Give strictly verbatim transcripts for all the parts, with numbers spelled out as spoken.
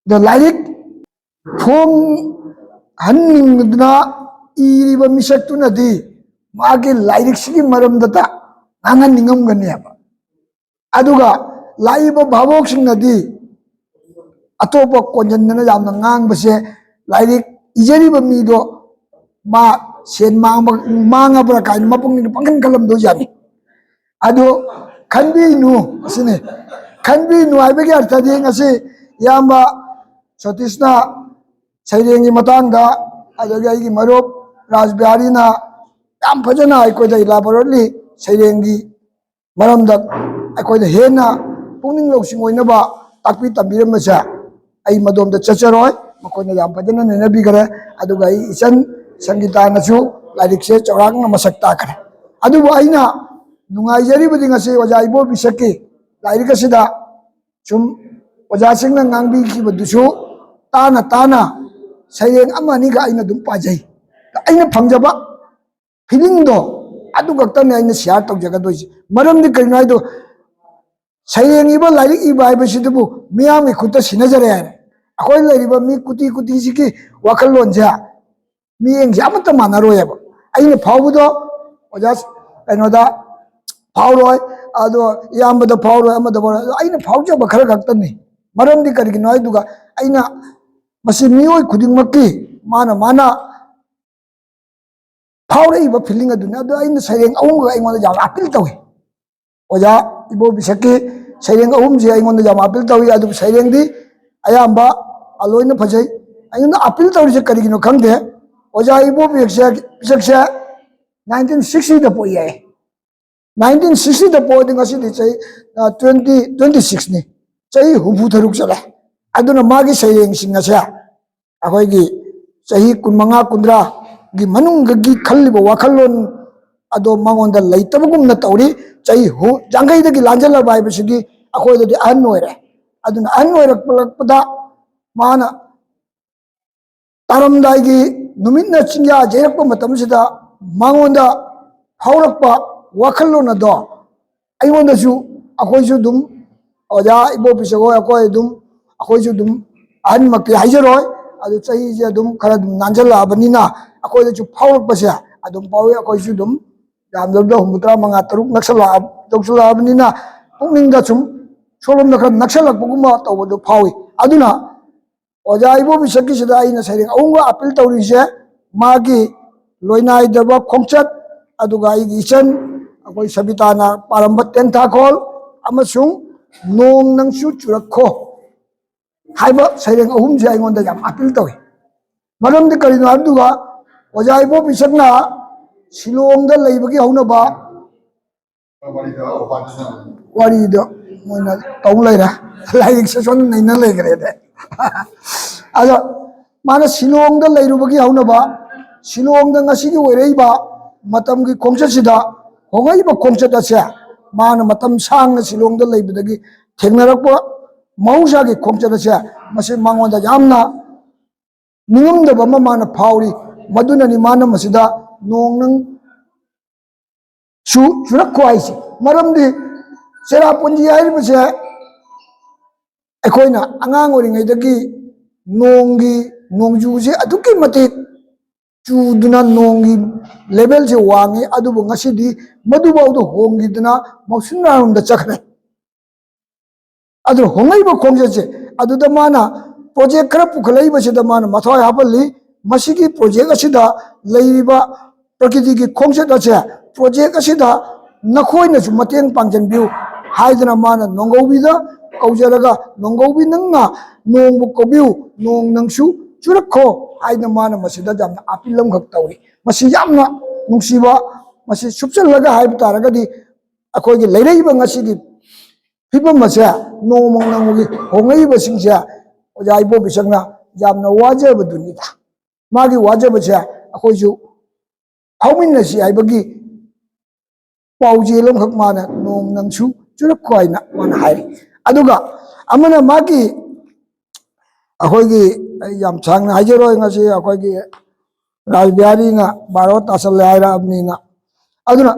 ꯑꯗꯣ ꯂꯥꯏꯔꯤꯛ ꯐꯣꯡꯍꯟꯅꯤꯡꯗꯨꯅ ꯏꯔꯤꯕ ꯃꯤꯁꯛꯇꯨꯅꯗꯤ ꯃꯥꯒꯤ ꯂꯥꯏꯔꯤꯛꯁꯤꯒꯤ ꯃꯔꯝꯗꯇ ꯉꯥꯡꯍꯟꯅꯤꯡꯉꯝꯒꯅꯦꯕ꯫ ꯑꯗꯨꯒ ꯂꯥꯛꯏꯕ ꯚꯥꯕꯣꯛꯁꯤꯡꯅꯗꯤ ꯑꯇꯣꯞꯄ ꯀꯣꯟꯖꯟꯗꯅ ꯌꯥꯝꯅ ꯉꯥꯡꯕꯁꯦ, ꯂꯥꯏꯔꯤꯛ ꯏꯖꯔꯤꯕ ꯃꯤꯗꯣ ꯃꯥ ꯁꯦꯟ ꯃꯥꯡꯕ, ꯃꯥꯡꯉꯕ꯭ꯔꯥ ꯀꯥꯏꯅ ꯃꯄꯨꯛꯅꯤꯡꯗ ꯄꯪꯈꯟ ꯈꯜꯂꯝꯗꯣꯏꯖꯥꯠꯅꯤ꯫ ꯑꯗꯨ ꯈꯟꯕꯤꯅꯨ, ꯑꯁꯤꯅꯤ꯫ ꯈꯟꯕꯤꯅꯨ ꯍꯥꯏꯕꯒꯤ ꯑꯔꯊꯗꯤ ꯉꯁꯤ ꯏꯌꯥꯝꯕ ꯁꯇꯤꯁꯅ ꯁꯩꯔꯦꯡꯒꯤ ꯃꯇꯥꯡꯗ, ꯑꯗꯒꯤ ꯑꯩꯒꯤ ꯃꯔꯨꯞ ꯔꯥꯖꯕꯤꯍꯥꯔꯤꯅ ꯌꯥꯝ ꯐꯖꯅ ꯑꯩꯈꯣꯏꯗ ꯏꯂꯥꯕꯣꯔꯦꯠꯂꯤ ꯁꯩꯔꯦꯡꯒꯤ ꯃꯔꯝꯗ ꯑꯩꯈꯣꯏꯗ ꯍꯦꯟꯅ ꯄꯨꯛꯅꯤꯡ ꯂꯧꯁꯤꯡ ꯑꯣꯏꯅꯕ ꯇꯥꯛꯄꯤ ꯇꯝꯕꯤꯔꯝꯕꯁꯦ ꯑꯩ ꯃꯗꯣꯝꯗ ꯆꯠꯆꯔꯣꯏ꯫ ꯃꯈꯣꯏꯅ ꯌꯥꯝ ꯐꯖꯅ ꯅꯩꯅꯕꯤꯈꯔꯦ꯫ ꯑꯗꯨꯒ ꯑꯩ ꯏꯆꯟ ꯁꯪꯒꯤꯇꯥꯅꯁꯨ ꯂꯥꯏꯔꯤꯛꯁꯦ ꯆꯥꯎꯔꯥꯛꯅ ꯃꯁꯛ ꯇꯥꯛꯈ꯭ꯔꯦ꯫ ꯑꯗꯨꯕꯨ ꯑꯩꯅ ꯅꯨꯡꯉꯥꯏꯖꯔꯤꯕꯗꯤ ꯉꯁꯤ ꯑꯣꯖꯥ ꯏꯕꯣꯕꯤꯁꯛꯀꯤ ꯂꯥꯏꯔꯤꯛ ꯑꯁꯤꯗ ꯁꯨꯝ ꯑꯣꯖꯥꯁꯤꯡꯅ ꯉꯥꯡꯕꯤꯈꯤꯕꯗꯨꯁꯨ ꯇꯥꯅ ꯇꯥꯅ ꯁꯩꯔꯦꯡ ꯑꯃ ꯑꯅꯤꯒ ꯑꯩꯅ ꯑꯗꯨꯝ ꯄꯥꯖꯩ꯫ ꯑꯩꯅ ꯐꯪꯖꯕ ꯐꯤꯂꯤꯡꯗꯣ ꯑꯗꯨ ꯈꯛꯇꯅꯦ ꯑꯩꯅ ꯁꯤꯌꯥꯔ ꯇꯧꯖꯒꯗꯣꯏꯁꯦ꯫ ꯃꯔꯝꯗꯤ ꯀꯔꯤꯅꯣ ꯍꯥꯏꯗꯣ, ꯁꯩꯔꯦꯡ ꯏꯕ, ꯂꯥꯏꯔꯤꯛ ꯏꯕ ꯍꯥꯏꯕꯁꯤꯗꯕꯨ ꯃꯤꯌꯥꯝꯒꯤ ꯈꯨꯠꯇ ꯁꯤꯟꯅꯖꯔꯦ ꯍꯥꯏꯔꯦ꯫ ꯑꯩꯈꯣꯏ ꯂꯩꯔꯤꯕ ꯃꯤ ꯀꯨꯇꯤ ꯀꯨꯇꯤꯁꯤꯒꯤ ꯋꯥꯈꯜꯂꯣꯟꯁꯦ ꯃꯤꯠꯌꯦꯡꯁꯦ ꯑꯃꯠꯇ ꯃꯥꯟꯅꯔꯣꯏꯕ꯫ ꯑꯩꯅ ꯐꯥꯎꯕꯗꯣ ꯑꯣꯖꯥ ꯀꯩꯅꯣꯗ ꯐꯥꯎꯔꯣꯏ, ꯑꯗꯣ ꯏꯌꯥꯝꯕꯗ ꯐꯥꯎꯔꯣꯏ, ꯑꯃꯗ ꯐꯥꯎꯔꯣꯏ꯫ ꯑꯗꯣ ꯑꯩꯅ ꯐꯥꯎꯖꯕ ꯈꯔ ꯈꯛꯇꯅꯤ꯫ ꯃꯔꯝꯗꯤ ꯀꯔꯤꯒꯤꯅꯣ ꯍꯥꯏꯗꯨꯒ, ꯑꯩꯅ ꯃꯁꯤ ꯃꯤꯑꯣꯏ ꯈꯨꯗꯤꯡꯃꯛꯀꯤ ꯃꯥꯅ ꯃꯥꯅ ꯐꯥꯎꯔꯛꯏꯕ ꯐꯤꯂꯤꯡ ꯑꯗꯨꯅꯤ꯫ ꯑꯗꯣ ꯑꯩꯅ ꯁꯩꯔꯦꯡ ꯑꯍꯨꯝꯒ ꯑꯩꯉꯣꯟꯗ ꯌꯥꯝ ꯑꯄꯤꯜ ꯇꯧꯏ꯫ ꯑꯣꯖꯥ ꯏꯕꯣꯕꯤꯁꯛꯀꯤ ꯁꯩꯔꯦꯡ ꯑꯍꯨꯝꯁꯦ ꯑꯩꯉꯣꯟꯗ ꯌꯥꯝ ꯑꯄꯤꯜ ꯇꯧꯏ꯫ ꯑꯗꯨꯕꯨ ꯁꯩꯔꯦꯡꯗꯤ ꯑꯌꯥꯝꯕ ꯂꯣꯏꯅ ꯐꯖꯩ꯫ ꯑꯩꯉꯣꯟꯗ ꯑꯄꯤꯜ ꯇꯧꯔꯤꯁꯦ ꯀꯔꯤꯒꯤꯅꯣ ꯈꯪꯗꯦ꯫ ꯑꯣꯖꯥ ꯏꯕꯣꯕꯤꯁꯛꯁꯦ ꯅꯥꯏꯟꯇꯤꯟ ꯁꯤꯛꯁꯇꯤꯗ ꯄꯣꯛꯏ ꯍꯥꯏ꯫ ꯅꯥꯏꯟꯇꯤꯟ ꯁꯤꯛꯁꯇꯤꯗ ꯄꯣꯛꯑꯗꯤ ꯉꯁꯤꯗꯤ ꯆꯍꯤ, ꯑ, ꯇ꯭ꯋꯦꯟꯇꯤ, ꯇ꯭ꯋꯦꯟꯇꯤ ꯁꯤꯛꯁꯅꯤ꯫ ꯆꯍꯤ ꯍꯨꯝꯐꯨ ꯇꯔꯨꯛ ꯆꯠꯂꯦ꯫ ꯑꯗꯨꯅ ꯃꯥꯒꯤ ꯁꯩꯔꯦꯡꯁꯤꯡ ꯑꯁꯦ ꯑꯩꯈꯣꯏꯒꯤ ꯆꯍꯤ ꯀꯨꯟꯃꯉꯥ, ꯀꯨꯟꯊ꯭ꯔꯥꯒꯤ ꯃꯅꯨꯡꯗꯒꯤ ꯈꯜꯂꯤꯕ ꯋꯥꯈꯜꯂꯣꯟ ꯑꯗꯣ ꯃꯉꯣꯟꯗ ꯂꯩꯇꯕꯒꯨꯝꯅ ꯇꯧꯔꯤ꯫ ꯆꯍꯤ ꯍꯨ-, ꯌꯥꯡꯈꯩꯗꯒꯤ ꯂꯥꯟꯖꯜꯂꯕ ꯍꯥꯏꯕꯁꯤꯗꯤ ꯑꯩꯈꯣꯏꯗꯗꯤ ꯑꯍꯟ ꯑꯣꯏꯔꯦ꯫ ꯑꯗꯨꯅ ꯑꯍꯟ ꯑꯣꯏꯔꯛꯄꯗ ꯃꯥꯅ ꯇꯥꯔꯝꯗꯥꯏꯒꯤ ꯅꯨꯃꯤꯠꯅ ꯆꯤꯡꯌꯥ ꯌꯩꯔꯛꯄ ꯃꯇꯝꯁꯤꯗ ꯃꯉꯣꯟꯗ ꯐꯥꯎꯔꯛꯄ ꯋꯥꯈꯜꯂꯣꯟ ꯑꯗꯣ ꯑꯩꯉꯣꯟꯗꯁꯨ, ꯑꯩꯈꯣꯏꯁꯨ ꯑꯗꯨꯝ, ꯑꯣꯖꯥ ꯏꯕꯣꯕꯤꯁꯛ ꯍꯣꯏ, ꯑꯩꯈꯣꯏ ꯑꯗꯨꯝ, ꯑꯩꯈꯣꯏꯁꯨ ꯑꯗꯨꯝ, ꯑꯍꯟꯃꯛꯇꯤ ꯍꯥꯏꯖꯔꯣꯏ, ꯑꯗꯨ ꯆꯍꯤꯁꯦ ꯑꯗꯨꯝ ꯈꯔ ꯑꯗꯨꯝ ꯅꯥꯟꯁꯤꯜꯂꯛꯑꯕꯅꯤꯅ ꯑꯩꯈꯣꯏꯗꯁꯨ ꯐꯥꯎꯔꯛꯄꯁꯦ ꯑꯗꯨꯝ ꯐꯥꯎꯏ꯫ ꯑꯩꯈꯣꯏꯁꯨ ꯑꯗꯨꯝ ꯌꯥꯝꯗ꯭ꯔꯕꯗ ꯍꯨꯝꯐꯨꯇꯔꯥ ꯃꯉꯥ, ꯇꯔꯨꯛ ꯅꯛꯁꯜꯂꯛꯑ-, ꯌꯧꯁꯜꯂꯛꯑꯕꯅꯤꯅ ꯄꯨꯛꯅꯤꯡꯗ ꯁꯨꯝ ꯁꯣꯝꯂꯣꯝꯗ ꯈꯔ ꯅꯛꯁꯜꯂꯛꯄꯒꯨꯝꯕ ꯇꯧꯕꯗꯨ ꯐꯥꯎꯏ꯫ ꯑꯗꯨꯅ ꯑꯣꯖꯥ ꯏꯕꯣꯕꯤ ꯁꯛꯀꯤꯁꯤꯗ ꯑꯩꯅ ꯁꯩꯔꯦꯡ ꯑꯍꯨꯝꯒ ꯑꯥꯄꯤꯜ ꯇꯧꯔꯤꯁꯦ, ꯃꯥꯒꯤ ꯂꯣꯏꯅꯥꯏꯗꯕ ꯈꯣꯡꯆꯠ, ꯑꯗꯨꯒ ꯑꯩꯒꯤ ꯏꯆꯟ ꯑꯩꯈꯣꯏ ꯁꯕꯤꯇꯥꯅ ꯄꯥꯔꯝꯕ ꯇꯦꯟꯊꯥꯈꯣꯜ, ꯑꯃꯁꯨꯡ ꯅꯣꯡ ꯅꯪꯁꯨ ꯆꯨꯔꯛꯈꯣ ꯍꯥꯏꯕ ꯁꯩꯔꯦꯡ ꯑꯍꯨꯝꯁꯦ ꯑꯩꯉꯣꯟꯗ ꯌꯥꯝ ꯑꯥꯄꯤꯜ ꯇꯧꯏ꯫ ꯃꯔꯝꯗꯤ ꯀꯔꯤꯅꯣ ꯍꯥꯏꯕꯗꯨꯒ, ꯑꯣꯖꯥ ꯏꯕꯣꯕꯤ ꯁꯛꯅ ꯁꯤꯂꯣꯡꯗ ꯂꯩꯕꯒꯤ ꯍꯧꯅꯕ, ꯋꯥꯔꯤꯗꯣ ꯃꯣꯏꯅ ꯇꯧ ꯂꯩꯔꯦ, ꯂꯥꯏꯔꯤꯛꯁꯦ ꯁꯣꯝꯗ ꯅꯩꯅ ꯂꯩꯈ꯭ꯔꯦꯅꯦ꯫ ꯑꯗꯣ ꯃꯥꯅ ꯁꯤꯂꯣꯡꯗ ꯂꯩꯔꯨꯕꯒꯤ ꯍꯧꯅꯕ, ꯁꯤꯂꯣꯡꯗ ꯉꯁꯤꯒꯤ ꯑꯣꯏꯔꯛꯏꯕ ꯃꯇꯝꯒꯤ ꯈꯣꯡꯆꯠꯁꯤꯗ, ꯍꯣꯡꯉꯛꯏꯕ ꯈꯣꯡꯆꯠ ꯑꯁꯦ ꯃꯥꯅ ꯃꯇꯝ ꯁꯥꯡꯅ ꯁꯤꯂꯣꯡꯗ ꯂꯩꯕꯗꯒꯤ ꯊꯦꯡꯅꯔꯛꯄ ꯃꯍꯧꯁꯥꯒꯤ ꯈꯣꯡꯆꯠ ꯑꯁꯦ ꯃꯁꯤ ꯃꯉꯣꯟꯗ ꯌꯥꯝꯅ ꯅꯤꯡꯉꯝꯗꯕ ꯑꯃ ꯃꯥꯅ ꯐꯥꯎꯔꯤ꯫ ꯃꯗꯨꯅꯅꯤ ꯃꯥꯅ ꯃꯁꯤꯗ ꯅꯣꯡ ꯅꯪ ꯁꯨ ꯆꯨꯔꯛꯈꯣ ꯍꯥꯏꯁꯦ꯫ ꯃꯔꯝꯗꯤ ꯆꯦꯔꯥꯄꯨꯟꯖꯤ ꯍꯥꯏꯔꯤꯕꯁꯦ ꯑꯩꯈꯣꯏꯅ ꯑꯉꯥꯡ ꯑꯣꯏꯔꯤꯉꯩꯗꯒꯤ ꯅꯣꯡꯒꯤ, ꯅꯣꯡꯖꯨꯁꯦ ꯑꯗꯨꯛꯀꯤ ꯃꯇꯤꯛ ꯆꯨꯗꯨꯅ ꯅꯣꯡꯒꯤ ꯂꯦꯚꯦꯜꯁꯦ ꯋꯥꯡꯉꯤ, ꯑꯗꯨꯕꯨ ꯉꯁꯤꯗꯤ ꯃꯗꯨꯐꯥꯎꯗ ꯍꯣꯡꯈꯤꯗꯅ ꯃꯧꯁꯤꯟ ꯅꯥꯔꯣꯝꯗ ꯆꯠꯈ꯭ꯔꯦ꯫ ꯑꯗꯨꯅ ꯍꯣꯡꯂꯛꯏꯕ ꯈꯣꯡꯆꯠꯁꯦ, ꯑꯗꯨꯗ ꯃꯥꯅ ꯄ꯭ꯔꯣꯖꯦꯛ ꯈꯔ ꯄꯨꯈꯠꯂꯛꯏꯕꯁꯤꯗ ꯃꯥꯅ ꯃꯊ꯭ꯋꯥꯏ ꯍꯥꯞꯍꯜꯂꯤ꯫ ꯃꯁꯤꯒꯤ ꯄ꯭ꯔꯣꯖꯦꯛ ꯑꯁꯤꯗ ꯂꯩꯔꯤꯕ ꯄ꯭ꯔꯀꯤꯇꯤꯒꯤ ꯈꯣꯡꯆꯠ ꯑꯁꯦ, ꯄ꯭ꯔꯣꯖꯦꯛ ꯑꯁꯤꯗ ꯅꯈꯣꯏꯅꯁꯨ ꯃꯇꯦꯡ ꯄꯥꯡꯁꯤꯟꯕꯤꯌꯨ ꯍꯥꯏꯗꯅ ꯃꯥꯅ ꯅꯣꯡꯒꯧꯕꯤꯗ ꯀꯧꯖꯔꯒ, "ꯅꯣꯡꯒꯧꯕꯤ, ꯅꯪꯅ ꯅꯣꯡꯕꯨ ꯀꯧꯕꯤꯌꯨ, ꯅꯣꯡ ꯅꯪꯁꯨ ꯆꯨꯔꯛꯈꯣ" ꯍꯥꯏꯗꯅ ꯃꯥꯅ ꯃꯁꯤꯗ ꯌꯥꯝꯅ ꯑꯥꯄꯤꯜ ꯑꯃꯈꯛ ꯇꯧꯔꯤ꯫ ꯃꯁꯤ ꯌꯥꯝꯅ ꯅꯨꯡꯁꯤꯕ, ꯃꯁꯤ ꯁꯨꯞꯆꯜꯂꯒ ꯍꯥꯏꯕ ꯇꯥꯔꯒꯗꯤ ꯑꯩꯈꯣꯏꯒꯤ ꯂꯩꯔꯛꯏꯕ ꯉꯁꯤꯒꯤ ꯐꯤꯕꯝ ꯑꯁꯦ, ꯅꯣꯡꯃ ꯅꯣꯡꯃꯒꯤ ꯍꯣꯡꯂꯛꯏꯕꯁꯤꯡꯁꯦ ꯑꯣꯖꯥ ꯏꯕꯣꯕꯤ ꯁꯛꯅ ꯌꯥꯝꯅ ꯋꯥꯖꯕꯗꯨꯅꯤꯗ꯫ ꯃꯥꯒꯤ ꯋꯥꯖꯕꯁꯦ ꯑꯩꯈꯣꯏꯁꯨ ꯐꯥꯎꯃꯤꯟꯅꯁꯤ ꯍꯥꯏꯕꯒꯤ ꯄꯥꯎꯖꯦꯜ ꯑꯃꯈꯛ ꯃꯥꯅ "ꯅꯣꯡ ꯅꯪꯁꯨ ꯆꯨꯔꯛꯈꯣ" ꯍꯥꯏꯅ ꯃꯥꯅ ꯍꯥꯏꯔꯤ꯫ ꯑꯗꯨꯒ ꯑꯃꯅ ꯃꯥꯒꯤ, ꯑꯩꯈꯣꯏꯒꯤ, ꯑꯩ ꯌꯥꯝ ꯁꯥꯡꯅ ꯍꯥꯏꯖꯔꯣꯏ, ꯉꯁꯤ ꯑꯩꯈꯣꯏꯒꯤ ꯔꯥꯖꯕꯤꯍꯥꯔꯤꯅ ꯕꯥꯔꯣ ꯇꯥꯁꯜꯂꯦ ꯍꯥꯏꯔꯛꯑꯕꯅꯤꯅ꯫ ꯑꯗꯨꯅ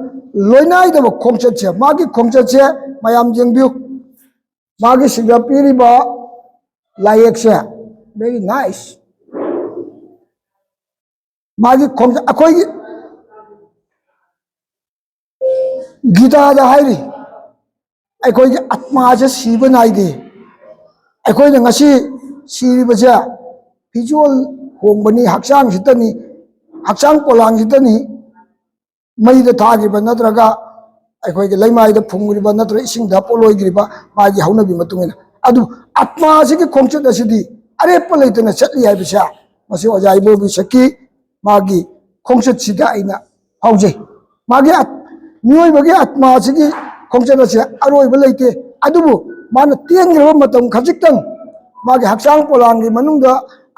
ꯂꯣꯏꯅꯥꯏꯗꯕ ꯈꯣꯡꯆꯠꯁꯦ, ꯃꯥꯒꯤ ꯈꯣꯡꯆꯠꯁꯦ ꯃꯌꯥꯝ ꯌꯦꯡꯕꯤꯌꯨ꯫ ꯃꯥꯒꯤ ꯁꯤꯗ ꯄꯤꯔꯤꯕ ꯂꯥꯏꯌꯦꯛꯁꯦ, Very nice. ꯃꯥꯒꯤ ꯈꯣꯡ-, ꯑꯩꯈꯣꯏꯒꯤ ꯒꯤꯇꯥꯗ ꯍꯥꯏꯔꯤ, ꯑꯩꯈꯣꯏꯒꯤ ꯑꯥꯠꯃꯥꯁꯦ ꯁꯤꯕ ꯅꯥꯏꯗꯦ꯫ ꯑꯩꯈꯣꯏꯅ ꯉꯁꯤ ꯁꯤꯔꯤꯕꯁꯦ ꯐꯤꯖꯣꯜ ꯍꯣꯡꯕꯅꯤ, ꯍꯛꯆꯥꯡꯁꯤꯗꯅꯤ, ꯍꯛꯆꯥꯡ ꯄꯣꯂꯥꯡꯁꯤꯗꯅꯤ, ꯃꯩꯗ ꯊꯥꯈꯤꯕ ꯅꯠꯇ꯭ꯔꯒ ꯑꯩꯈꯣꯏꯒꯤ ꯂꯩꯃꯥꯏꯗ ꯐꯨꯝꯈ꯭ꯔꯤꯕ ꯅꯠꯇ꯭ꯔꯒ ꯏꯁꯤꯡꯗ ꯄꯣꯠꯂꯣꯏꯈ꯭ꯔꯤꯕ, ꯃꯥꯒꯤ ꯍꯧꯅꯕꯤ ꯃꯇꯨꯡ ꯏꯟꯅ꯫ ꯑꯗꯨ ꯑꯥꯠꯃꯥꯁꯤꯒꯤ ꯈꯣꯡꯆꯠ ꯑꯁꯤꯗꯤ ꯑꯔꯦꯞꯄ ꯂꯩꯇꯅ ꯆꯠꯂꯤ ꯍꯥꯏꯕꯁꯦ ꯃꯁꯤ ꯑꯣꯖꯥ ꯏꯕꯣꯕꯤ ꯁꯛꯀꯤ ꯃꯥꯒꯤ ꯈꯣꯡꯆꯠꯁꯤꯗ ꯑꯩꯅ ꯐꯥꯎꯖꯩ꯫ ꯃꯥꯒꯤ ꯑꯠ-, ꯃꯤꯑꯣꯏꯕꯒꯤ ꯑꯥꯠꯃꯥꯁꯤꯒꯤ ꯈꯣꯡꯆꯠ ꯑꯁꯦ ꯑꯔꯣꯏꯕ ꯂꯩꯇꯦ꯫ ꯑꯗꯨꯕꯨ ꯃꯥꯅ ꯇꯦꯟꯈ꯭ꯔꯕ ꯃꯇꯝ ꯈꯖꯤꯛꯇꯪ ꯃꯥꯒꯤ ꯍꯛꯆꯥꯡ ꯄꯣꯂꯥꯡꯒꯤ ꯃꯅꯨꯡꯗ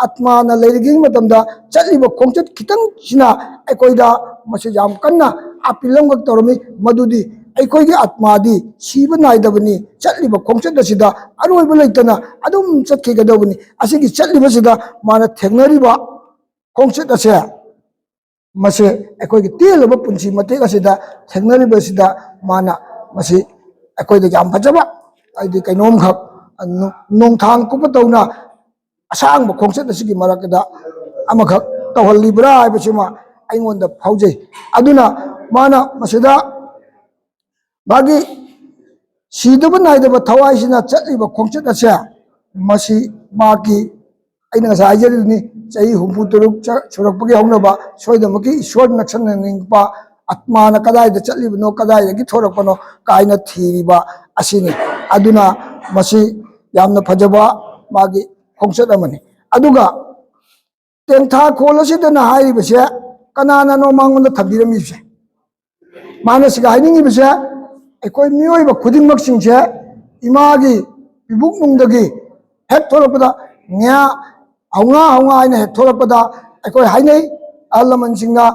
ꯑꯥꯠꯃꯥꯅ ꯂꯩꯔꯤꯉꯩ ꯃꯇꯝꯗ ꯆꯠꯂꯤꯕ ꯈꯣꯡꯆꯠ ꯈꯤꯇꯪꯁꯤꯅ ꯑꯩꯈꯣꯏꯗ ꯃꯁꯤ ꯌꯥꯝ ꯀꯟꯅ ꯑꯥꯄꯤꯜ ꯑꯃꯈꯛ ꯇꯧꯔꯝꯃꯤ꯫ ꯃꯗꯨꯗꯤ ꯑꯩꯈꯣꯏꯒꯤ ꯑꯥꯠꯃꯥꯗꯤ ꯁꯤꯕ ꯅꯥꯏꯗꯕꯅꯤ, ꯆꯠꯂꯤꯕ ꯈꯣꯡꯆꯠ ꯑꯁꯤꯗ ꯑꯔꯣꯏꯕ ꯂꯩꯇꯅ ꯑꯗꯨꯝ ꯆꯠꯈꯤꯒꯗꯧꯕꯅꯤ꯫ ꯑꯁꯤꯒꯤ ꯆꯠꯂꯤꯕꯁꯤꯗ ꯃꯥꯅ ꯊꯦꯡꯅꯔꯤꯕ ꯈꯣꯡꯆꯠ ꯑꯁꯦ, ꯃꯁꯤ ꯑꯩꯈꯣꯏꯒꯤ ꯇꯦꯜꯂꯕ ꯄꯨꯟꯁꯤ ꯃꯇꯦꯛ ꯑꯁꯤꯗ ꯊꯦꯡꯅꯔꯤꯕꯁꯤꯗ ꯃꯥꯅ ꯃꯁꯤ ꯑꯩꯈꯣꯏꯗ ꯌꯥꯝ ꯐꯖꯕ, ꯍꯥꯏꯗꯤ ꯀꯩꯅꯣꯝꯈꯛ, ꯅꯣꯡꯊꯥꯡ ꯀꯨꯞꯄ ꯇꯧꯅ ꯑꯁꯥꯡꯕ ꯈꯣꯡꯆꯠ ꯑꯁꯤꯒꯤ ꯃꯔꯛꯇ ꯑꯃꯈꯛ ꯇꯧꯍꯜꯂꯤꯕ꯭ꯔꯥ ꯍꯥꯏꯕꯁꯤꯃ ꯑꯩꯉꯣꯟꯗ ꯐꯥꯎꯖꯩ꯫ ꯑꯗꯨꯅ ꯃꯥꯅ ꯃꯁꯤꯗ ꯃꯥꯒꯤ ꯁꯤꯗꯕ ꯅꯥꯏꯗꯕ ꯊꯋꯥꯏꯁꯤꯅ ꯆꯠꯂꯤꯕ ꯈꯣꯡꯆꯠ ꯑꯁꯦ, ꯃꯁꯤ ꯃꯥꯒꯤ, ꯑꯩꯅ ꯉꯁꯥꯏ ꯍꯥꯏꯖꯔꯤꯗꯨꯅꯤ, ꯆꯍꯤ ꯍꯨꯝꯐꯨ ꯇꯔꯨꯛ ꯆ-, ꯁꯨꯔꯛꯄꯒꯤ ꯍꯧꯅꯕ ꯁꯣꯏꯗꯅꯃꯛꯀꯤ ꯏꯁꯣꯔ ꯅꯛꯁꯟꯅꯅꯤꯡꯕ, ꯑꯥꯠꯃꯥꯅ ꯀꯗꯥꯏꯗ ꯆꯠꯂꯤꯕꯅꯣ, ꯀꯗꯥꯏꯗꯒꯤ ꯊꯣꯔꯛꯄꯅꯣ ꯀꯥꯏꯅ ꯊꯤꯔꯤꯕ ꯑꯁꯤꯅꯤ꯫ ꯑꯗꯨꯅ ꯃꯁꯤ ꯌꯥꯝꯅ ꯐꯖꯕ ꯃꯥꯒꯤ ꯈꯣꯡꯆꯠ ꯑꯃꯅꯤ꯫ ꯑꯗꯨꯒ ꯇꯦꯡꯊꯥꯈꯣꯜ ꯑꯁꯤꯗꯅ ꯍꯥꯏꯔꯤꯕꯁꯦ ꯀꯅꯥꯅꯅꯣ ꯃꯉꯣꯟꯗ ꯊꯝꯕꯤꯔꯝꯃꯤꯕꯁꯦ? ꯃꯥꯅ ꯁꯤꯒ ꯍꯥꯏꯅꯤꯡꯉꯤꯕꯁꯦ, ꯑꯩꯈꯣꯏ ꯃꯤꯑꯣꯏꯕ ꯈꯨꯗꯤꯡꯃꯛꯁꯤꯡꯁꯦ ꯏꯃꯥꯒꯤ ꯄꯤꯕꯨꯛꯅꯨꯡꯗꯒꯤ ꯍꯦꯛ ꯊꯣꯛꯂꯛꯄꯗ ꯉꯥ ꯍꯧꯉꯥ ꯍꯧꯉꯥ ꯍꯥꯏꯅ ꯍꯦꯛ ꯊꯣꯛꯂꯛꯄꯗ ꯑꯩꯈꯣꯏ ꯍꯥꯏꯅꯩ, ꯑꯍꯜ ꯂꯃꯟꯁꯤꯡꯅ,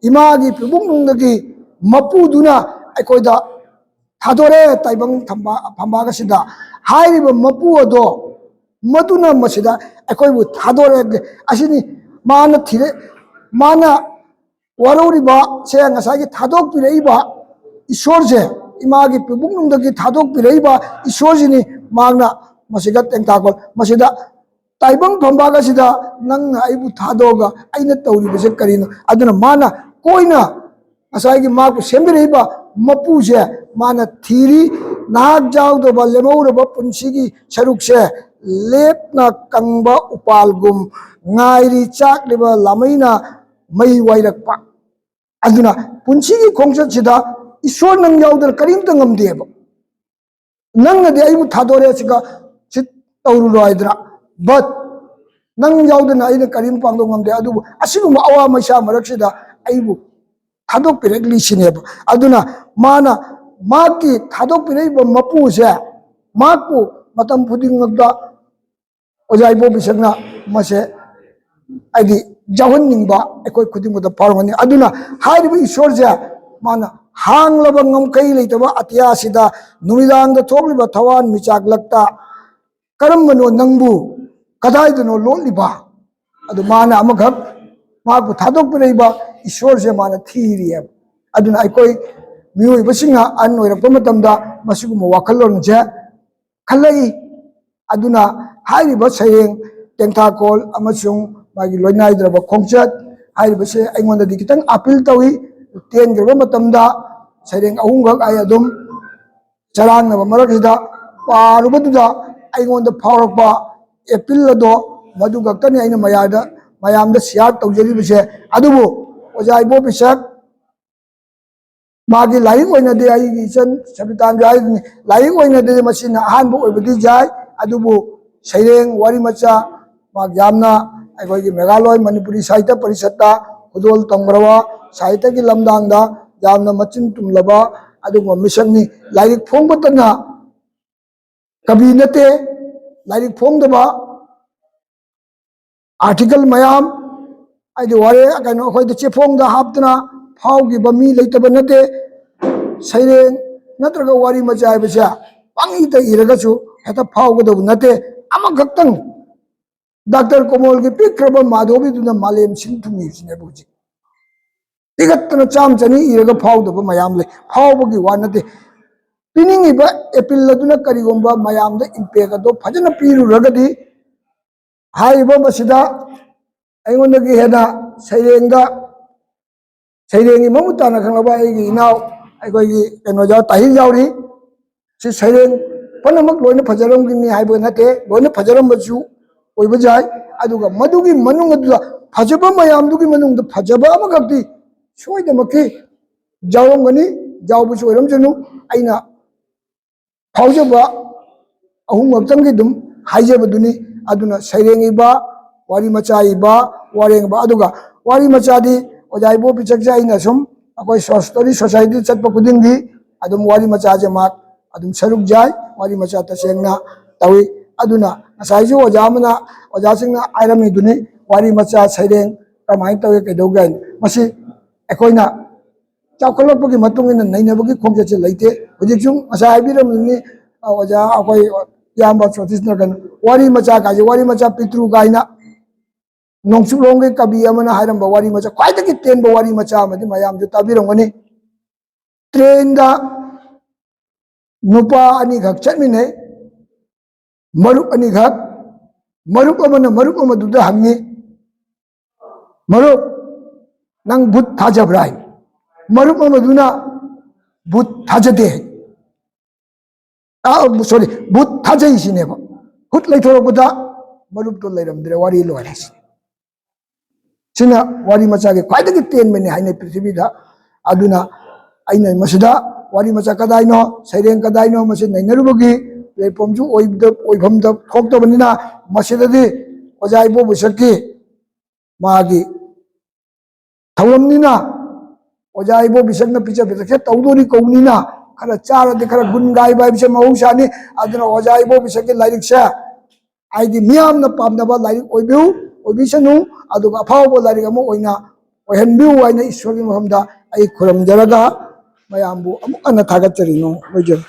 ꯏꯃꯥꯒꯤ ꯄꯤꯕꯨꯛꯅꯨꯡꯗꯒꯤ ꯃꯄꯨꯗꯨꯅ ꯑꯩꯈꯣꯏꯗ ꯊꯥꯗꯣꯔꯛꯑꯦ ꯇꯥꯏꯕꯪ ꯐꯝꯕꯥꯛ ꯑꯁꯤꯗ꯫ ꯍꯥꯏꯔꯤꯕ ꯃꯄꯨ ꯑꯗꯣ, ꯃꯗꯨꯅ ꯃꯁꯤꯗ ꯑꯩꯈꯣꯏꯕꯨ ꯊꯥꯗꯣꯔꯛꯑꯦ꯫ ꯑꯁꯤꯅꯤ ꯃꯥꯅ ꯊꯤꯔꯦ, ꯃꯥꯅ ꯋꯥꯔꯧꯔꯤꯕ ꯁꯦ, ꯉꯁꯥꯏꯒꯤ ꯊꯥꯗꯣꯛꯄꯤꯔꯛꯏꯕ ꯏꯁꯣꯔꯁꯦ, ꯏꯃꯥꯒꯤ ꯄꯤꯕꯨꯛꯅꯨꯡꯗꯒꯤ ꯊꯥꯗꯣꯛꯄꯤꯔꯛꯏꯕ ꯏꯁꯣꯔꯁꯤꯅꯤ꯫ ꯃꯍꯥꯛꯅ ꯃꯁꯤꯗ ꯇꯦꯡꯊꯥꯈꯣꯜ, ꯃꯁꯤꯗ ꯇꯥꯏꯕꯪ ꯐꯝꯕꯥꯛ ꯑꯁꯤꯗ ꯅꯪꯅ ꯑꯩꯕꯨ ꯊꯥꯗꯣꯛꯑꯒ ꯑꯩꯅ ꯇꯧꯔꯤꯕꯁꯦ ꯀꯔꯤꯅꯣ? ꯑꯗꯨꯅ ꯃꯥꯅ ꯀꯣꯏꯅ ꯉꯁꯥꯏꯒꯤ ꯃꯍꯥꯛꯄꯨ ꯁꯦꯝꯕꯤꯔꯛꯏꯕ ꯃꯄꯨꯁꯦ ꯃꯥꯅ ꯊꯤꯔꯤ꯫ ꯅꯍꯥꯛ ꯌꯥꯎꯗꯕ ꯂꯦꯝꯍꯧꯔꯕ ꯄꯨꯟꯁꯤꯒꯤ ꯁꯔꯨꯛꯁꯦ ꯂꯦꯞꯅ ꯀꯪꯕ ꯎꯄꯥꯜꯒꯨꯝ ꯉꯥꯏꯔꯤ, ꯆꯥꯛꯂꯤꯕ ꯂꯥꯃꯩꯅ ꯃꯩ ꯋꯥꯏꯔꯛꯄ꯫ ꯑꯗꯨꯅ ꯄꯨꯟꯁꯤꯒꯤ ꯈꯣꯡꯆꯠꯁꯤꯗ ꯏꯁꯣꯔ ꯅꯪ ꯌꯥꯎꯗꯅ ꯀꯔꯤꯝꯇ ꯉꯝꯗꯦꯕ꯫ ꯅꯪꯅꯗꯤ ꯑꯩꯕꯨ ꯊꯥꯗꯣꯔꯦ, ꯁꯤꯒ ꯁꯤ ꯇꯧꯔꯨꯔꯣ ꯍꯥꯏꯗꯅ, but ꯅꯪ ꯌꯥꯎꯗꯅ ꯑꯩꯅ ꯀꯔꯤꯝ ꯄꯥꯡꯊꯣꯛ ꯉꯝꯗꯦ꯫ ꯑꯗꯨꯕꯨ ꯑꯁꯤꯒꯨꯝꯕ ꯑꯋꯥ ꯃꯩꯁꯥ ꯃꯔꯛꯁꯤꯗ ꯑꯩꯕꯨ ꯊꯥꯗꯣꯛꯄꯤꯔꯛꯂꯤꯁꯤꯅꯦꯕ꯫ ꯑꯗꯨꯅ ꯃꯥꯅ ꯃꯥꯒꯤ ꯊꯥꯗꯣꯛꯄꯤꯔꯛꯏꯕ ꯃꯄꯨꯁꯦ ꯃꯍꯥꯛꯄꯨ ꯃꯇꯝ ꯈꯨꯗꯤꯡꯃꯛꯇ ꯑꯣꯖꯥ ꯏꯕꯣꯕꯤꯁꯛꯅ ꯃꯁꯦ ꯍꯥꯏꯗꯤ ꯌꯥꯎꯍꯟꯅꯤꯡꯕ ꯑꯩꯈꯣꯏ ꯈꯨꯗꯤꯡꯃꯛꯇ ꯐꯥꯎꯔꯝꯒꯅꯤ꯫ ꯑꯗꯨꯅ ꯍꯥꯏꯔꯤꯕ ꯏꯁꯣꯔꯁꯦ ꯃꯥꯅ ꯍꯥꯡꯂꯕ ꯉꯝꯈꯩ ꯂꯩꯇꯕ ꯑꯇꯤꯌꯥꯁꯤꯗ ꯅꯨꯃꯤꯗꯥꯡꯗ ꯊꯣꯛꯂꯤꯕ ꯊꯋꯥꯟ ꯃꯤꯆꯥꯛꯂꯛꯇ ꯀꯔꯝꯕꯅꯣ ꯅꯪꯕꯨ ꯀꯗꯥꯏꯗꯅꯣ ꯂꯣꯠꯂꯤꯕ? ꯑꯗꯨ ꯃꯥꯅ ꯑꯃꯈꯛ ꯃꯍꯥꯛꯄꯨ ꯊꯥꯗꯣꯛꯄꯤꯔꯛꯏꯕ ꯏꯁꯣꯔꯁꯦ ꯃꯥꯅ ꯊꯤꯔꯤꯑꯕ꯫ ꯑꯗꯨꯅ ꯑꯩꯈꯣꯏ ꯃꯤꯑꯣꯏꯕꯁꯤꯡꯅ ꯑꯍꯟ ꯑꯣꯏꯔꯛꯄ ꯃꯇꯝꯗ ꯃꯁꯤꯒꯨꯝꯕ ꯋꯥꯈꯜꯂꯣꯟꯁꯦ ꯈꯜꯂꯛꯏ꯫ ꯑꯗꯨꯅ ꯍꯥꯏꯔꯤꯕ ꯁꯩꯔꯦꯡ ꯇꯦꯡꯊꯥꯈꯣꯜ ꯑꯃꯁꯨꯡ ꯃꯥꯒꯤ ꯂꯣꯏꯅꯥꯏꯗ꯭ꯔꯕ ꯈꯣꯡꯆꯠ ꯍꯥꯏꯔꯤꯕꯁꯦ ꯑꯩꯉꯣꯟꯗꯗꯤ ꯈꯤꯇꯪ ꯑꯥꯄꯤꯜ ꯇꯧꯏ꯫ ꯇꯦꯟꯈ꯭ꯔꯕ ꯃꯇꯝꯗ ꯁꯩꯔꯦꯡ ꯑꯍꯨꯝꯈꯛ ꯑꯩ ꯑꯗꯨꯝ ꯆꯔꯥꯡꯅꯕ ꯃꯔꯛꯁꯤꯗ ꯄꯥꯔꯨꯕꯗꯨꯗ ꯑꯩꯉꯣꯟꯗ ꯐꯥꯎꯔꯛꯄ ꯑꯦꯄꯤꯜ ꯑꯗꯣ ꯃꯗꯨ ꯈꯛꯇꯅꯤ ꯑꯩꯅ ꯃꯌꯥꯗ, ꯃꯌꯥꯝꯗ ꯁꯤꯌꯥꯔ ꯇꯧꯖꯔꯤꯕꯁꯦ꯫ ꯑꯗꯨꯕꯨ ꯑꯣꯖꯥ ꯏꯕꯣ ꯄꯤꯁꯛ ꯃꯥꯒꯤ ꯂꯥꯏꯔꯤꯛ ꯑꯣꯏꯅꯗꯤ ꯑꯩꯒꯤ ꯏꯆꯟ ꯁꯕꯤꯇꯥꯟꯁꯨ ꯍꯥꯏꯗꯨꯅꯤ, ꯂꯥꯏꯔꯤꯛ ꯑꯣꯏꯅꯗꯤ ꯃꯁꯤꯅ ꯑꯍꯥꯟꯕ ꯑꯣꯏꯕꯗꯤ ꯌꯥꯏ, ꯑꯗꯨꯕꯨ ꯁꯩꯔꯦꯡ, ꯋꯥꯔꯤ ꯃꯆꯥ, ꯃꯍꯥꯛ ꯌꯥꯝꯅ ꯑꯩꯈꯣꯏꯒꯤ ꯃꯦꯘꯥꯂꯣꯏ ꯃꯅꯤꯄꯨꯔꯤ ꯁꯥꯍꯤꯇ꯭ꯌ ꯄꯔꯤꯁꯠꯇ ꯈꯨꯗꯣꯜ ꯇꯝꯈ꯭ꯔꯕ, ꯁꯥꯍꯤꯇ꯭ꯌꯒꯤ ꯂꯝꯗꯥꯡꯗ ꯌꯥꯝꯅ ꯃꯆꯤꯟ ꯇꯨꯝꯂꯕ ꯑꯗꯨꯒꯨꯝꯕ ꯃꯤꯁꯛꯅꯤ꯫ ꯂꯥꯏꯔꯤꯛ ꯐꯣꯡꯕꯇꯅ ꯀꯕꯤ ꯅꯠꯇꯦ, ꯂꯥꯏꯔꯤꯛ ꯐꯣꯡꯗꯕ ꯑꯥꯔꯇꯤꯀꯜ ꯃꯌꯥꯝ, ꯍꯥꯏꯗꯤ ꯋꯥꯔꯦ-, ꯀꯩꯅꯣ, ꯑꯩꯈꯣꯏꯗ ꯆꯦꯐꯣꯡꯗ ꯍꯥꯞꯇꯅ ꯐꯥꯎꯈꯤꯕ ꯃꯤ ꯂꯩꯇꯕ ꯅꯠꯇꯦ꯫ ꯁꯩꯔꯦꯡ ꯅꯠꯇ꯭ꯔꯒ ꯋꯥꯔꯤ ꯃꯆꯥ ꯍꯥꯏꯕꯁꯦ ꯄꯪꯏꯇ ꯏꯔꯒꯁꯨ ꯍꯦꯛꯇ ꯐꯥꯎꯒꯗꯧꯕ ꯅꯠꯇꯦ꯫ ꯑꯃꯈꯛꯇꯪ ꯗꯥꯛꯇꯔ ꯀꯣꯃꯣꯜꯒꯤ ꯄꯤꯛꯈ꯭ꯔꯕ ꯃꯥꯙꯣꯕꯤꯗꯨꯅ ꯃꯥꯂꯦꯝ ꯁꯤꯟ ꯊꯨꯡꯉꯤꯕꯁꯤꯅꯦꯕ ꯍꯧꯖꯤꯛ꯫ ꯄꯤꯈꯠꯇꯅ ꯆꯥꯝ ꯆꯅꯤ ꯏꯔꯒ ꯐꯥꯎꯗꯕ ꯃꯌꯥꯝ ꯂꯩ꯫ ꯐꯥꯎꯕꯒꯤ ꯋꯥ ꯅꯠꯇꯦ꯫ ꯄꯤꯅꯤꯡꯉꯤꯕ ꯑꯦꯄꯤꯜ ꯑꯗꯨꯅ ꯀꯔꯤꯒꯨꯝꯕ ꯃꯌꯥꯝꯗ ꯏꯝꯄꯦꯛ ꯑꯗꯣ ꯐꯖꯅ ꯄꯤꯔꯨꯔꯒꯗꯤ ꯍꯥꯏꯔꯤꯕ ꯃꯁꯤꯗ ꯑꯩꯉꯣꯟꯗꯒꯤ ꯍꯦꯟꯅ ꯁꯩꯔꯦꯡꯗ, ꯁꯩꯔꯦꯡꯒꯤ ꯃꯃꯨꯠ ꯇꯥꯅ ꯈꯪꯂꯕ ꯑꯩꯒꯤ ꯏꯅꯥꯎ, ꯑꯩꯈꯣꯏꯒꯤ ꯀꯩꯅꯣ ꯌꯥꯎ-, ꯇꯥꯍꯤꯔ ꯌꯥꯎꯔꯤ꯫ ꯁꯤ ꯁꯩꯔꯦꯡ ꯄꯨꯝꯅꯃꯛ ꯂꯣꯏꯅ ꯐꯖꯔꯝꯒꯅꯤ ꯍꯥꯏꯕ ꯅꯠꯇꯦ, ꯂꯣꯏꯅ ꯐꯖꯔꯝꯕꯁꯨ ꯑꯣꯏꯕ ꯌꯥꯏ꯫ ꯑꯗꯨꯒ ꯃꯗꯨꯒꯤ ꯃꯅꯨꯡ ꯑꯗꯨꯗ ꯐꯖꯕ ꯃꯌꯥꯝꯗꯨꯒꯤ ꯃꯅꯨꯡꯗ ꯐꯖꯕ ꯑꯃꯈꯛꯇꯤ ꯁꯣꯏꯗꯅꯃꯛꯀꯤ ꯌꯥꯎꯔꯝꯒꯅꯤ, ꯌꯥꯎꯕꯁꯨ ꯑꯣꯏꯔꯝꯁꯅꯨ꯫ ꯑꯩꯅ ꯐꯥꯎꯖꯕ ꯑꯍꯨꯝ ꯈꯛꯇꯪꯒꯤ ꯑꯗꯨꯝ ꯍꯥꯏꯖꯕꯗꯨꯅꯤ꯫ ꯑꯗꯨꯅ ꯁꯩꯔꯦꯡ ꯏꯕ, ꯋꯥꯔꯤ ꯃꯆꯥ ꯏꯕ, ꯋꯥꯔꯦꯡꯕ, ꯑꯗꯨꯒ ꯋꯥꯔꯤ ꯃꯆꯥꯗꯤ ꯑꯣꯖꯥ ꯏꯕꯣ ꯄꯤꯆꯛꯁꯦ ꯑꯩꯅ ꯁꯨꯝ ꯑꯩꯈꯣꯏ ꯁꯣ-, ꯁ꯭ꯇꯣꯔꯤ ꯁꯣꯁꯥꯏꯇꯤ ꯆꯠꯄ ꯈꯨꯗꯤꯡꯒꯤ ꯑꯗꯨꯝ ꯋꯥꯔꯤ ꯃꯆꯥꯁꯦ ꯃꯍꯥꯛ ꯑꯗꯨꯝ ꯁꯔꯨꯛ ꯌꯥꯏ, ꯋꯥꯔꯤ ꯃꯆꯥ ꯇꯁꯦꯡꯅ ꯇꯧꯏ꯫ ꯑꯗꯨꯅ ꯉꯁꯥꯏꯁꯨ ꯑꯣꯖꯥ ꯑꯃꯅ, ꯑꯣꯖꯥꯁꯤꯡꯅ ꯍꯥꯏꯔꯝꯃꯤꯗꯨꯅꯤ, ꯋꯥꯔꯤ ꯃꯆꯥ ꯁꯩꯔꯦꯡ ꯀꯃꯥꯏꯅ ꯇꯧꯏ, ꯀꯩꯗꯧꯒꯦ ꯍꯥꯏꯅ꯫ ꯃꯁꯤ ꯑꯩꯈꯣꯏꯅ ꯆꯥꯎꯈꯠꯂꯛꯄꯒꯤ ꯃꯇꯨꯡ ꯏꯟꯅ ꯅꯩꯅꯕꯒꯤ ꯈꯣꯡꯆꯠꯁꯦ ꯂꯩꯇꯦ꯫ ꯍꯧꯖꯤꯛꯁꯨ ꯉꯁꯥꯏ ꯍꯥꯏꯕꯤꯔꯝꯃꯤꯅꯤ, ꯑ, ꯑꯣꯖꯥ, ꯑꯩꯈꯣꯏ ꯏꯌꯥꯝꯕ ꯁꯣꯇꯤꯁꯅ ꯀꯩꯅꯣ, ꯋꯥꯔꯤ ꯃꯆꯥ ꯀꯥꯏꯁꯦ, ꯋꯥꯔꯤ ꯃꯆꯥ ꯄꯤꯛꯇ꯭ꯔꯨ ꯀꯥꯏꯅ ꯅꯣꯡꯆꯨꯞꯂꯣꯝꯒꯤ ꯀꯕꯤ ꯑꯃꯅ ꯍꯥꯏꯔꯝꯕ ꯋꯥꯔꯤ ꯃꯆꯥ, ꯈ꯭ꯋꯥꯏꯗꯒꯤ ꯇꯦꯟꯕ ꯋꯥꯔꯤ ꯃꯆꯥ ꯑꯃꯗꯤ ꯃꯌꯥꯝꯁꯨ ꯇꯥꯕꯤꯔꯝꯒꯅꯤ꯫ ꯇ꯭ꯔꯦꯟꯗ ꯅꯨꯄꯥ ꯑꯅꯤꯈꯛ ꯆꯠꯃꯤꯟꯅꯩ, ꯃꯔꯨꯞ ꯑꯅꯤꯈꯛ꯫ ꯃꯔꯨꯞ ꯑꯃꯅ ꯃꯔꯨꯞ ꯑꯃꯗꯨꯗ ꯍꯪꯉꯤ, "ꯃꯔꯨꯞ, ꯅꯪ ꯚꯨꯠ ꯊꯥꯖꯕ꯭ꯔꯥ?" ꯍꯥꯏ꯫ ꯃꯔꯨꯞ ꯑꯃꯗꯨꯅ, "ꯚꯨꯠ ꯊꯥꯖꯗꯦ"꯫ ꯑ, ꯁꯣꯔꯤ, ꯚꯨꯠ ꯊꯥꯖꯩ ꯁꯤꯅꯦꯕ꯫ ꯍꯨꯠ ꯂꯩꯊꯣꯔꯛꯄꯗ ꯃꯔꯨꯞꯇꯣ ꯂꯩꯔꯝꯗ꯭ꯔꯦ, ꯋꯥꯔꯤ ꯂꯣꯏꯔꯦ ꯁꯤꯅꯤ꯫ ꯁꯤꯅ ꯋꯥꯔꯤ ꯃꯆꯥꯒꯤ ꯈ꯭ꯋꯥꯏꯗꯒꯤ ꯇꯦꯟꯕꯅꯤ ꯍꯥꯏꯅꯩ ꯄ꯭ꯔꯤꯊꯤꯕꯤꯗ꯫ ꯑꯗꯨꯅ ꯑꯩꯅ ꯃꯁꯤꯗ ꯋꯥꯔꯤ ꯃꯆꯥ ꯀꯗꯥꯏꯅꯣ, ꯁꯩꯔꯦꯡ ꯀꯗꯥꯏꯅꯣ, ꯃꯁꯤ ꯅꯩꯅꯔꯨꯕꯒꯤ ꯄ꯭ꯂꯦꯠꯐꯣꯝꯁꯨ ꯑꯣꯏꯗ-, ꯑꯣꯏꯐꯝꯗ ꯊꯣꯛꯇꯕꯅꯤꯅ, ꯃꯁꯤꯗꯗꯤ ꯑꯣꯖꯥ ꯏꯕꯣ ꯕꯤꯁꯛꯀꯤ ꯃꯥꯒꯤ ꯊꯧꯔꯝꯅꯤꯅ, ꯑꯣꯖꯥ ꯏꯕꯣ ꯕꯤꯁꯛꯅ ꯄꯤꯖ ꯄꯤꯊꯛꯁꯦ ꯇꯧꯗꯣꯔꯤ ꯀꯧꯕꯅꯤꯅ, ꯈꯔ ꯆꯥꯔꯗꯤ ꯈꯔ ꯒꯨꯟ ꯒꯥꯏꯕ ꯍꯥꯏꯕꯁꯦ ꯃꯍꯧꯁꯥꯅꯤ꯫ ꯑꯗꯨꯅ ꯑꯣꯖꯥ ꯏꯕꯣ ꯕꯤꯁꯛꯀꯤ ꯂꯥꯏꯔꯤꯛꯁꯦ ꯍꯥꯏꯗꯤ ꯃꯤꯌꯥꯝꯅ ꯄꯥꯝꯅꯕ ꯂꯥꯏꯔꯤꯛ ꯑꯣꯏꯕꯤꯌꯨ, ꯑꯣꯏꯕꯤꯁꯅꯨ, ꯑꯗꯨꯒ ꯑꯐꯥꯎꯕ ꯂꯥꯏꯔꯤꯛ ꯑꯃ ꯑꯣꯏꯅ ꯑꯣꯏꯍꯟꯕꯤꯌꯨ ꯍꯥꯏꯅ ꯏꯁꯣꯔꯒꯤ ꯃꯐꯝꯗ ꯑꯩ ꯈꯨꯔꯨꯝꯖꯔꯒ ꯃꯌꯥꯝꯕꯨ ꯑꯃꯨꯛ ꯍꯟꯅ ꯊꯥꯒꯠꯆꯔꯤ꯫ ꯂꯣꯏꯖꯔꯦ꯫